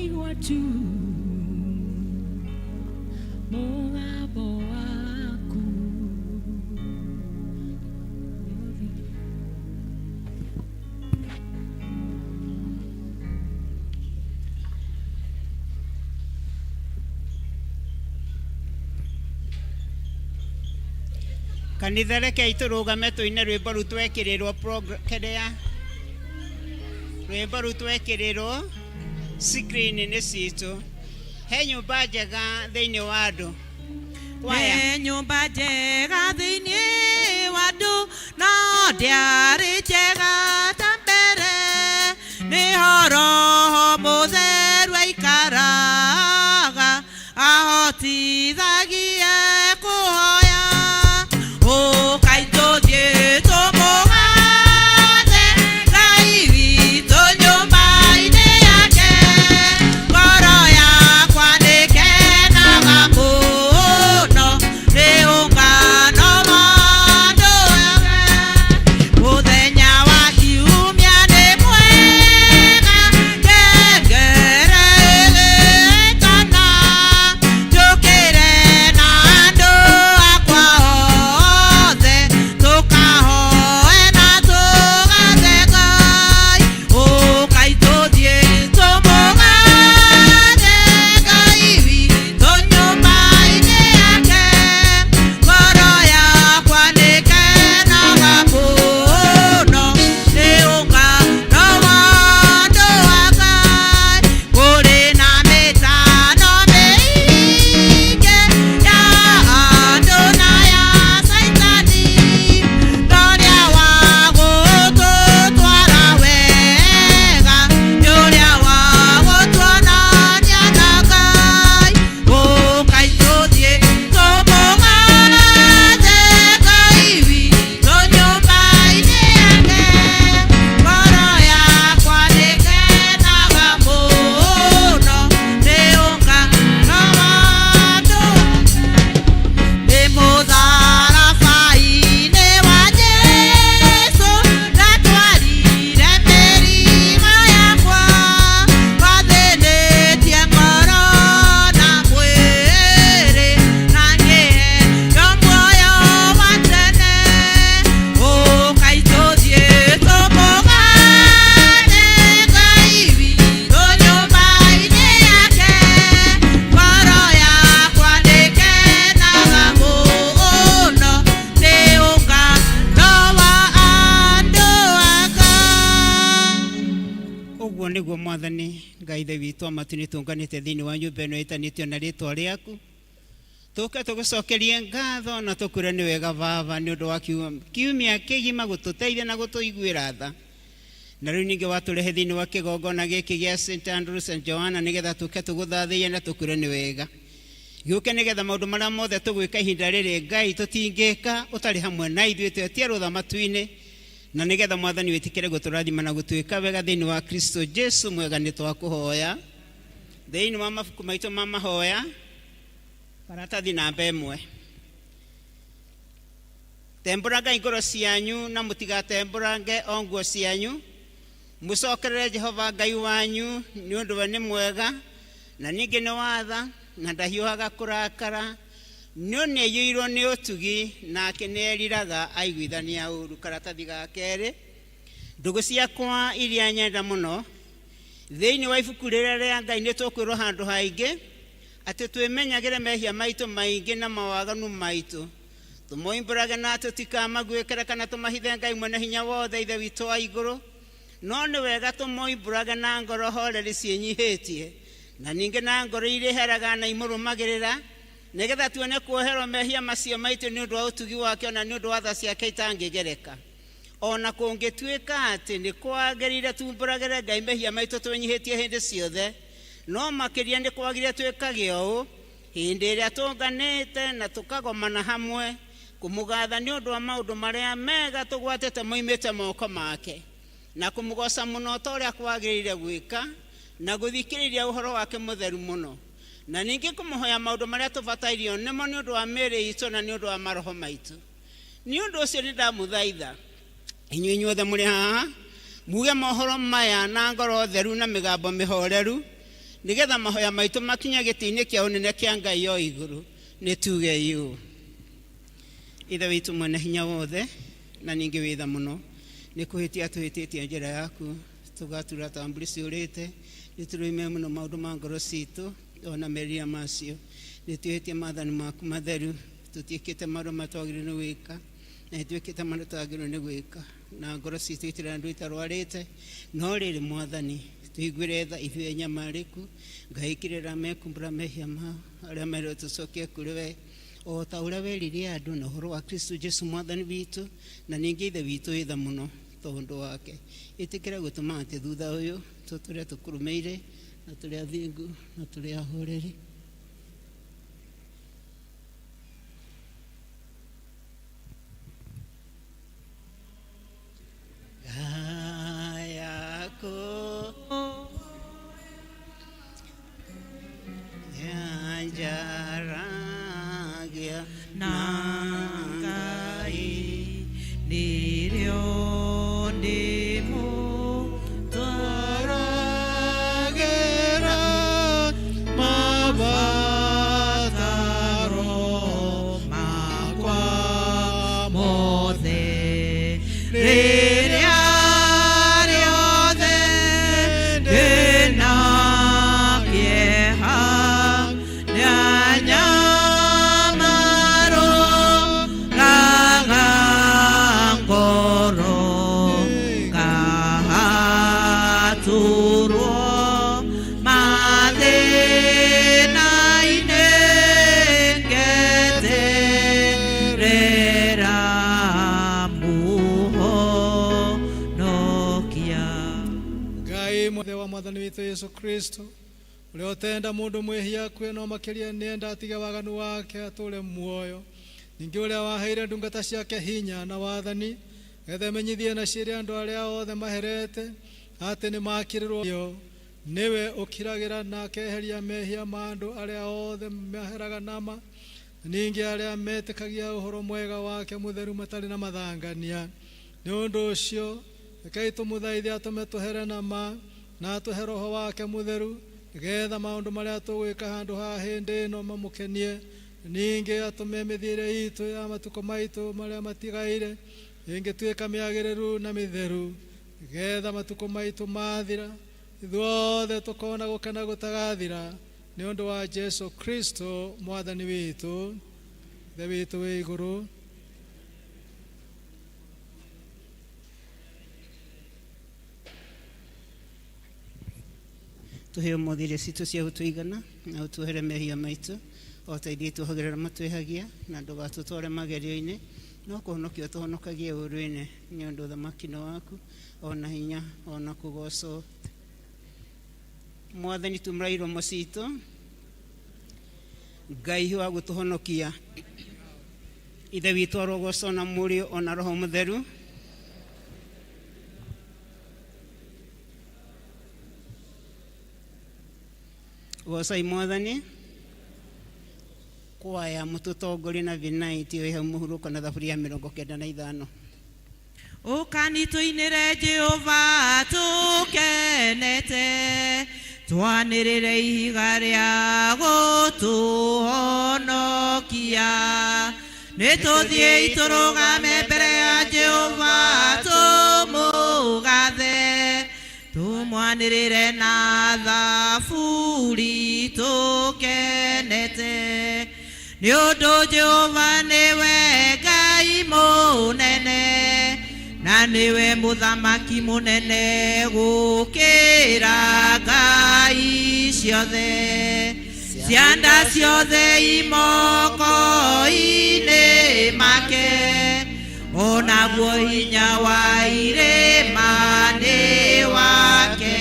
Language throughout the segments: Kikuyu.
Ndaigua tu mũgambo waku. Kanitha, rekei tũrũgame tũine rwĩmbo rũu twekĩrĩrwo kĩrĩa rwĩmbo rũu twekĩrĩrwo screen-inĩ citũ. He nyũmba njega thĩinĩ wa andũ kwaya. He nyũmba njega thĩinĩ wa andũ, no ndĩarĩ njega ta mbere, nĩho Roho Mũtheru aikaraga, ahotithagie kũhoya. Ũkai tũthiĩ tũmũgathe Ngai witũ nyũmba-inĩ yake. Ngoro yakwa nĩkenaga mũno nĩ ũngano wa andũ ake. Mũthenya wa kiumia nĩ mwega, ngengere ĩgĩtana, njũkĩre na andũ akwa othe, tũkahoe na tũgathe Ngai. Ũkai tũthiĩ tũmũgathe Ngai witũ nyũmba-inĩ yake. Ngoro yakwa nĩkenaga mũno nĩ ũngano wa andũ a Ngai. Kũrĩ na mĩtano mĩingĩ ya andũ na ya Caitani, no ũrĩa wa gũtũtwara wega nĩ ũrĩa wa gũtuonania na Ngai. Ũkai tũthiĩ tũmũgathe Ngai witũ nyũmba-inĩ yake. Ngoro yakwa nĩkenaga mũno nĩ ũngano wa andũ. Nĩ mũtharaba-inĩ wa Jesũ ndatwarire mĩrigo yakwa, wathĩnĩtie ngoro na mwĩrĩ, na ngĩheo muoyo wa tene. Ũkai tũthiĩ tũmũgathe Ngai witũ nyũmba-inĩ yake. Ngoro yakwa nĩkenaga mũno nĩ ũngano wa andũ a Ngai. Ũguo nĩguo Mwathani Ngai Ithe witũ wa matu-inĩ, tũnganĩte thĩinĩ wa nyũmba ĩno ĩtanĩtio na rĩtwa rĩaku, tũke tũgũcokerie ngatho na tũkwĩre nĩ wega, Baba, nĩ ũndũ wa kiumia kĩgima gũtũteithia na gũtũiguĩra tha, na rĩu ningĩ watũrehe thĩinĩ wa kĩgongona gĩkĩ gĩa St Andrews and Joanna nĩgetha tũke tũgũthathĩie na tũkwĩre nĩ wega. Gĩũke nĩgetha maũndũ marĩa mothe tũgwĩka ihinda rĩrĩ, Ngai, tũtingĩka ũtarĩ hamwe na ithuĩ, twetie rũtha matu-inĩ, na nĩgetha Mwathani wĩtĩkĩre gũtũrathima na gũtuĩka wega thĩinĩ wa Kristo Jesu mwega nĩ twakũhoya. Thĩinĩ wa mabuku maitũ ma mahoya, karatathi namba 1: tembũrangai ngoro cianyu na mũtigatembũrange o nguo cianyu, mũcokerere Jehova Ngai wanyu, nĩ ũndũ we nĩ mwega na ningĩ nĩ watha na ndahiũhaga kũrakara, nĩ nĩ aiyũirwo nĩ ũtugi, nake nĩ eriraga aiguithania ũru. Karatathi ga kerĩ: ndũgũ ciakwa iria nyenda mũno, thĩinĩ wa ibuku rĩrĩa rĩa Ngai nĩ tũkwĩrwo handũ haingĩ atĩ twĩmenyagĩre mehia maitũ maingĩ na mawaganu maitũ, tũmoimbũrage na tũtikamaguĩkĩre kana tũmahithe Ngai mwene hinya wothe, Ithe witũ wa igũrũ. No nĩ wega tũmoimbũrage na ngoro horeri ciĩnyihĩtie, na ningĩ na ngoro irĩheraga na imũrũmagĩrĩra, nĩgetha tuone kuoherwo mehia macio maitũ nĩ ũndũ wa ũtugi wake, ona nĩ ũndũ wa tha ciake itangĩgereka. Ona kũngĩtuĩka atĩ nĩ kwagĩrĩire tumbũragĩre Ngai mehia maitũ twĩnyihĩtie hĩndĩ ciothe, no makĩria nĩ kwagĩrĩire twĩkage ũũ hĩndĩ ĩrĩa tũnganĩte na tũkagomana hamwe kũmũgatha nĩ ũndũ wa maũndũ marĩa mega tũgwatĩte moimĩte moko make, na kũmũgoca mũno ta ũrĩa kwagĩrĩire gwĩka, na gũthikĩrĩria ũhoro wake mũtheru mũno, na ningĩ kũmũhoya maũndũ marĩa tũbatairio nĩmo nĩ ũndũ wa mĩĩrĩ itũ na nĩ ũndũ wa maroho maitũ. Nĩ ũndũ ũcio nĩ ndamũthaitha inyuĩ inyuothe mũrĩ haha muge mohoro maya na ngoro theru na mĩgambo mĩhoreru. Nĩgetha mahoya maitũ makinye gĩtĩ-inĩ kĩa ũnene kĩa Ngai o igũrũ. Nĩ tuge ũũ. Ithe witũ mwene hinya wothe na ningĩ wĩ tha mũno, nĩ kũhĩtia tũhĩtĩtie njĩra yaku, tũgatura ta mbũri ciũrĩte, nĩ tũrũime mũno maũndũ ma ngoro citũ ona merirĩria macio. Nĩ twĩhĩtie maathani maku matheru, tũtiĩkĩte maũndũ marĩa twagĩrĩirwo nĩ gwĩka, na nĩ twĩkĩte marĩa twagĩrĩirwo nĩ gwĩka, na ngoro citũ itirĩ andũ itarwarĩte. No rĩrĩ Mwathani, tũiguĩre tha ithuĩ anyamarĩku, Ngai kĩrĩra mekumbũra mehia mao, arĩa merĩtwo tũcokie kũrĩ we, o ta ũrĩa werire andũ na ũhoro wa Kristo Jesu Mwathani witũ, na ningĩ Ithe witũ wĩ tha mũno tondũ wake. Ĩtĩkĩra gũtũma atĩ thutha ũyũ tũtũre tũkũrũmĩire, na tũrĩ athingu na tũrĩ ahoreri. Yako yanjaragia na Ngai nĩrĩo ndĩmũtwaragĩra mabataro makwa mothe rĩrĩa rĩothe ndĩna kĩeha na nyamaro raga ngoro ngahatũrwo mathĩna-inĩ ngeterera mũhonokia. Ngai mwothe wa Mwathani witũ Yesu Kristo, ũrĩa ũtenda mũndũ mwĩhia akue no makĩria nĩenda atige waganu wake atũre muoyo, ningĩ ũrĩa waheire ndungata ciake hinya na wathani getha ĩmenyithie na ciĩre andũ arĩa othe maherete atĩ nĩ makĩrĩrwo yo, nĩwe ũkiragĩra na akeheria mehia ma andũ arĩa othe maheraga nama, ningĩ arĩa metĩkagia ũhoro mwega wake mũtheru matarĩ na mathangania. Nĩ ũndũ ũcio rekei tũmũthaithe atũme tũhere na ma na atũhe roho wake mũtheru, nĩgetha maũndũ marĩa tũgwĩka handũ ha hĩndĩ ĩno mamũkenie, ningĩ atũme mĩthiĩre itũ ya matukũ maitũ marĩa matigaire ĩngĩtuĩka mĩagĩrĩru na mĩtheru, nĩgetha matukũ maitũ mathira ithuothe tũkona gũkena gũtagathira nĩ ũndũ wa Jesu Kristo Mwathani witũ. Ithe witũ wĩ igũrũ. Tũhe ũmũthĩ irio citũ cia gũtũigana, na ũtuohere mehia maitũ o ta ithuĩ tuohagĩra matwĩhagia, na ndũgatũtware magerio-inĩ, no kũhonokia ũtũhonokagie ũũru-inĩ, nĩ ũndũ ũthamaki nĩ waku, ona hinya, ona kũgocwo. Mwathani tumũra iromo citũ, Ngai wa gũtũhonokia. Ithe witũ arogocwo na Mũriũ ona Roho Mũtheru. Gocai Mwathani. Kwaya mũtũtongorie na vinaiti ĩ hau mũhurũko na thaburia ya 95. Ũkani tũinĩre Jehova tũkenete, twanĩrĩre ihiga rĩa gũtũhonokia. Nĩ tũthiĩi tũrũgame mbere ya Jehova tũmũgathe, tũmwanĩrĩre na thaburi tũkenete. Nĩ ũndũ Jehova nĩwe Ngai mũnene, na nĩwe mũthamaki mũnene gũkĩra ngai ciothe. Cianda ciothe imoko-inĩ make, onaguo hinya wa irĩma nĩ wake.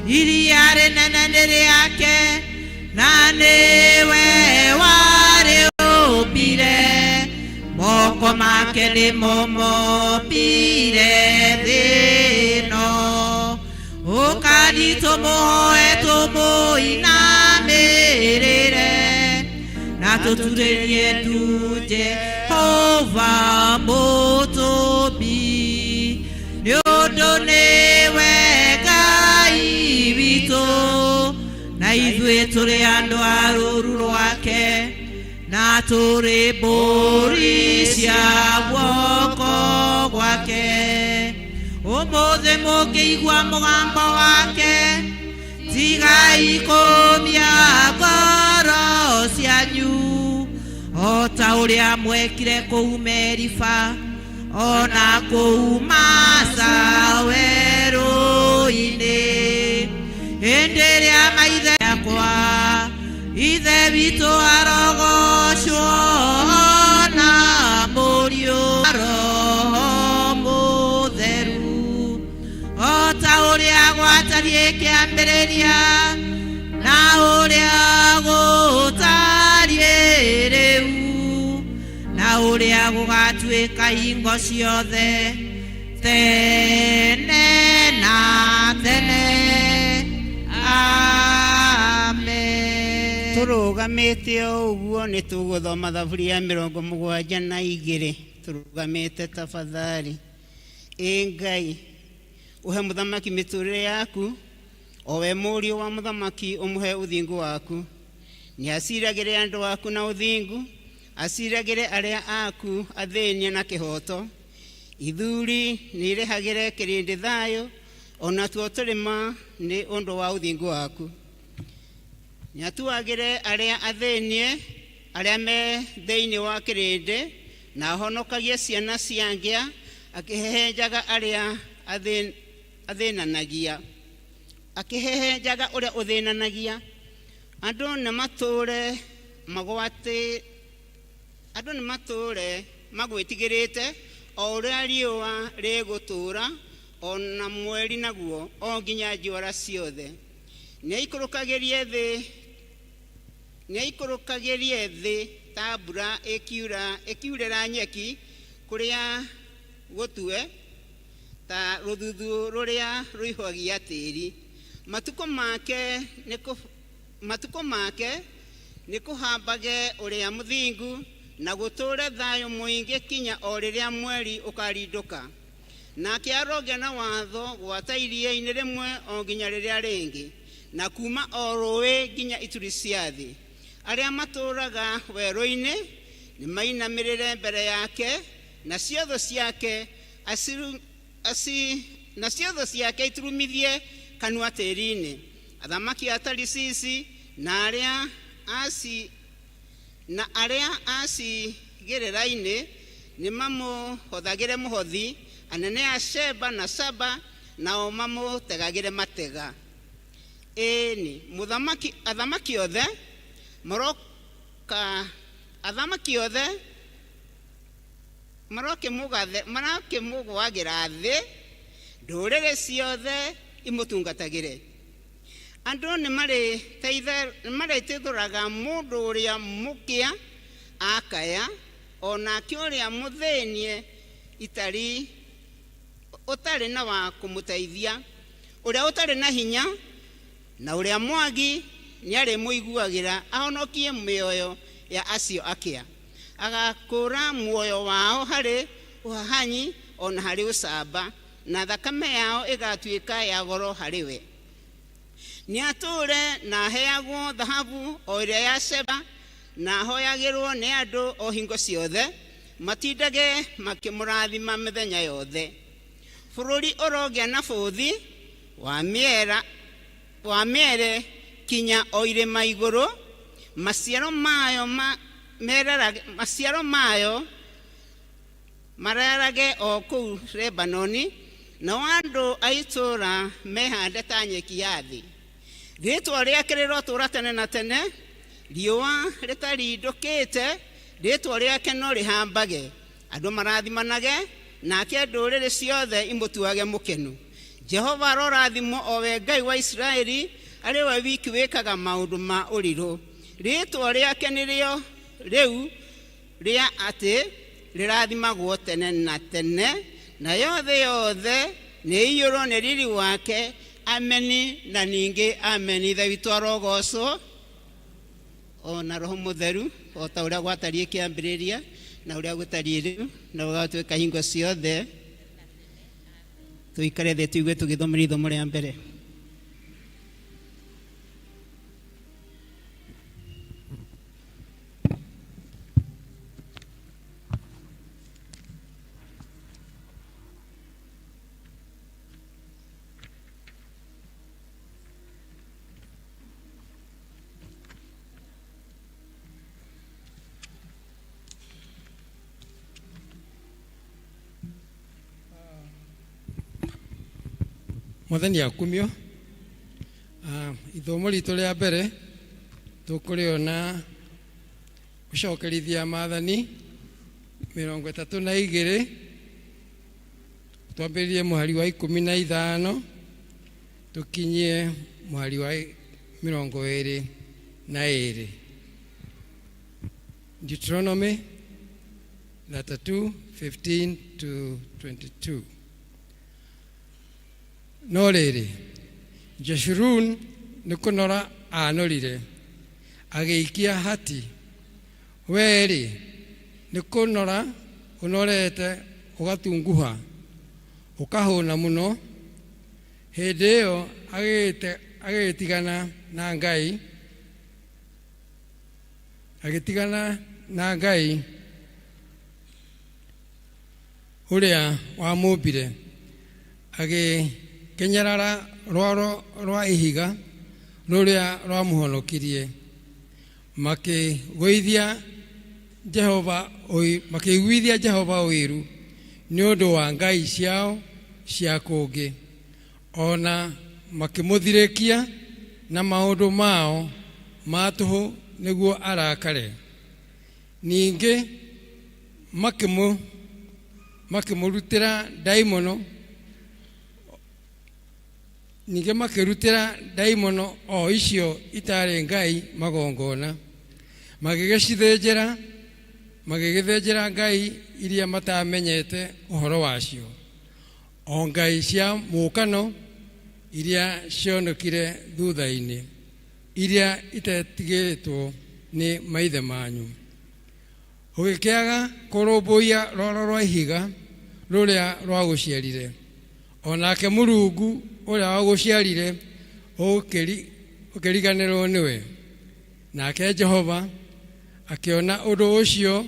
Iria rĩnene nĩ rĩake, na nĩwe warĩũmbire. Moko make nĩmo mombire thĩ ĩno. Ũkani tũmũhoe tũmũinamĩrĩre, na tũturĩrie ndu Jehova mũtũmbi. Nĩ ũndũ nĩwe Ngai witũ, Na ithuĩ tũrĩ andũ a rũũru rwake na tũrĩ mbũri cia guoko gwake. Ũmũthĩ mũngĩigua mũgambo wake, tigai kũũmia ngoro cianyu o ta ũrĩa mwekire kũu Meriba ona kũu Masa werũ-inĩ. Hĩndĩ ĩrĩa maithe yakwa ithe witũ arogocwo na Mũriũ Roho Mũtheru o ta ũrĩa gwatariĩ kĩambĩrĩria na ũrĩa gũtariĩ rĩu na ũrĩa gũgatuĩka hingo ciothe tene na tene. Amen. Tũrũgamĩte o ũguo nĩ tũgũthoma thaburi ya 72. Tũrũgamĩte tafadhali. Ĩ Ngai, ũhe mũthamaki mĩtũrĩre yaku, o we mũriũ wa mũthamaki ũmũhe ũthingu waku. Nĩ aciragĩre andũ aku na ũthingu, aciragĩre arĩa aku athĩnie na kĩhooto. Ithuri nĩ irehagĩre kĩrĩndĩ thayũ, onatuo tũrĩma nĩ ũndũ wa ũthingu waku. Nĩatuagĩre arĩa athĩnie arĩa me thĩinĩ wa kĩrĩndĩ, na ahonokagie ciana cia ngĩa, akĩhehenjaga arĩa athĩnanagia, akĩhehenjaga ũrĩa ũthĩnanagia. Andũ nĩ magwatĩ, andũ nĩ matũũre magwĩtigĩrĩte o ũrĩa riũa rĩgũtũũra, ona mweri naguo, o nginya njiara ciothe. Nĩaikũrũkagĩrie thĩ, nĩaikũrũkagĩrie thĩ ta mbura ĩkiura, ĩkiurĩra nyeki kũrĩa gũtue, ta rũthuthuũ rũrĩa rũihũgagia tĩĩri. Matukũ make nĩ matukũ make nĩ kũhambage ũrĩa mũthingu, na gũtũũre thayũ mũingĩ kinya o rĩrĩa mweri ũkarindũka. Nake arogĩa na watho gwata iria-inĩ rĩmwe o nginya rĩrĩa rĩngĩ, na kuma o rũĩ nginya ituri cia thĩ. Arĩa matũũraga werũ-inĩ nĩ mainamĩrĩre mbere yake, nacio thũ ciake nacio thũ ciake iturumithie kanua tĩĩri-inĩ. Athamaki a Tarisisi na arĩa aci na arĩa acigĩrĩra-inĩ nĩ mamũhothagĩre mũhothi, anene a Sheba na Saba nao mamũtegagĩre matega. Ĩni mũthamaki, athamaki othe maroka, athamaki othe marokĩmũgathe, marokĩmũgwagĩra thĩ, ndũrĩrĩ ciothe imũtungatagĩre. Andũ nĩ marĩteithũraga mũndũ ũrĩa mũkĩa akaya, onake ũrĩa mũthĩnie itari ũtarĩ na wa kũmũteithia, ũrĩa ũtarĩ na hinya na ũrĩa mwagi nĩ arĩmũiguagĩra, ahonokie mĩoyo ya acio akĩa. Agakũũra muoyo wao harĩ ũhahanyi ona harĩ ũcamba, na thakame yao ĩgatuĩka ya goro harĩ we. Nĩatũũre na aheagwo thahabu o ĩrĩa ya Sheba, na ahoyagĩrwo nĩ andũ o hingo ciothe, matindage makĩmũrathima mĩthenya yothe. Bũrũri ũrogĩa na bũthi wa mĩera wa mĩere kinya o irĩma igũrũ, maciaro mayo mererage, maciaro mayo marerage o kũu Lebanoni, nao andũ a itũũra mehande ta nyeki ya thĩ. Rĩĩtwa rĩake rĩrotũũra tene na tene, riũa rĩtarindũkĩte, rĩĩtwa rĩake no rĩhambage. Andũ marathimanage, nake ndũrĩrĩ ciothe imũtuage mũkenu. Jehova arorathimwo o we Ngai wa Isiraeli, arĩ we wiki wĩkaga maũndũ ma ũrirũ. Rĩĩtwa rĩake nĩrĩo rĩu rĩa atĩ rĩrathimagwo tene na tene, nayo thĩ yothe nĩ ĩiyũrwo nĩ riri wake. Ameni na ningĩ ameni. Ithe witũ arogocwo ona Roho Mũtheru, o ta ũrĩa gwatariĩ kĩambĩrĩria na ũrĩa gũtariĩ rĩu na gũgatuĩka hingo ciothe. Tũikare thĩ tũigue tũgĩthomera ithomo rĩa mbere. Mwathani akumio. Ithomo ritũ rĩa mbere tũkũrĩona gũcokerithia maathani 32, twambĩrĩrie mũhari wa 15 tũkinyie mũhari wa 22. Deuteronomy 32 15 to 22. No rĩrĩ, Jeshurun nĩ kũnora anorire, agĩikia hati. Wee-rĩ, nĩ kũnora ũnorete ũgatunguha, ũkahũna mũno. Hĩndĩ ĩyo agĩgĩtigana na Ngai, agĩtigana na Ngai ũrĩa wamũmbire, agĩkenyerara rwaro rwa ihiga rũrĩa rwamũhonokirie. Makĩiguithia Jehova ũiru nĩ ũndũ wa ngai ciao cia kũngĩ, ona makĩmũthirĩkia na maũndũ mao ma tũhũ nĩguo arakare. Ningĩ makĩmũrutĩra ndaimono, ningĩ makĩrutĩra ndaimono o icio itarĩ ngai magongona, magĩgĩcithĩnjĩra, magĩgĩthĩnjĩra ngai iria matamenyete ũhoro wacio, o ngai cia mũũkano iria cionekire thutha-inĩ, iria itetigĩtwo nĩ maithe manyu. Ũgĩkĩaga kũrũmbũiya rwaro rwa ihiga rũrĩa rwagũciarire, o nake Mũrungu ũrĩa wagũciarire ũkĩriganĩrwo nĩwe. Nake Jehova akĩona ũndũ ũcio,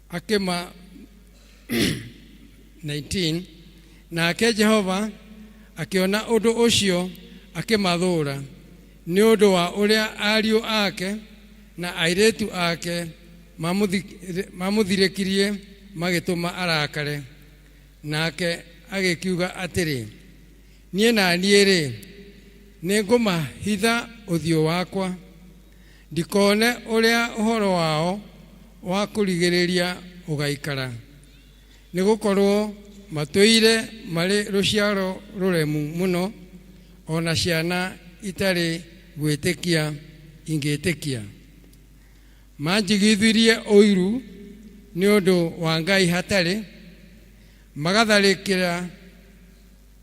akĩma 19. Nake Jehova akĩona ũndũ ũcio, akĩmathũũra nĩ ũndũ wa ũrĩa ariũ ake na airĩtu ake mamũthirĩkirie magĩtũma arakare. Nake agĩkiuga atĩrĩ, niĩ na niĩ-rĩ, nĩngũmahitha ũthiũ wakwa, ndikone ũrĩa ũhoro wao wa kũrigĩrĩria ũgaikara, nĩgũkorwo matũire marĩ rũciaro rũremu mũno, ona ciana itarĩ gwĩtĩkia ingĩtĩkia. Manjigithirie ũiru nĩ ũndũ wa ngai hatarĩ, magatharĩkĩra,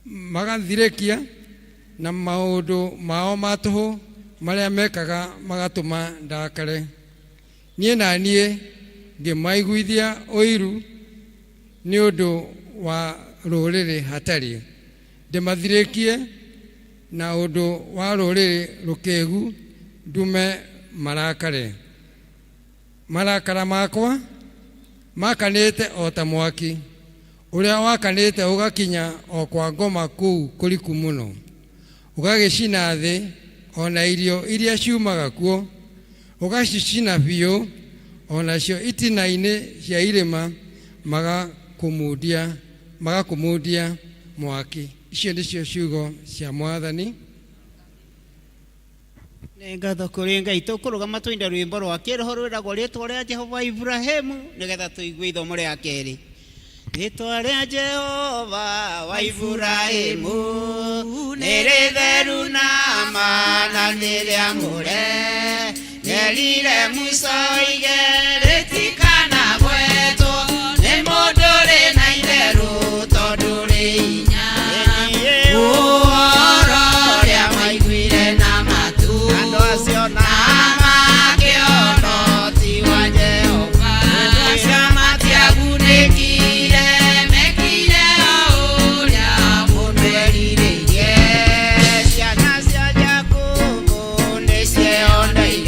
magathirĩkia na maũndũ mao ma tũhũ marĩa mekaga magatũma ndakare. Niĩ na niĩ ngĩmaiguithia ũiru nĩ ũndũ wa rũrĩrĩ hatarĩ, ndĩmathirĩkie na ũndũ wa rũrĩrĩ rũkĩgu, ndume marakare. Marakara makwa makanĩte o ta mwaki ũrĩa wakanĩte ũgakinya o kwa ngoma kũu kũriku mũno, ũgagĩcina thĩ o na irio iria ciumaga kuo, ũgacicina biũ, o nacio itina-inĩ cia irĩma magakũmundia mwaki. Icio nĩcio ciugo cia Mwathani. Nĩ ngatho kũrĩ Ngai. Tũkũrũgama tũine rwĩmbo rwa kĩroho rwĩragwo rĩtwa rĩa Jehova Ibrahimu, nĩgetha tũigue ithomo rĩa kerĩ. Rĩtwa rĩa Jehova wa Ibrahimu nĩ rĩtheru na ma na nĩ rĩamũre, nĩerire Musa oige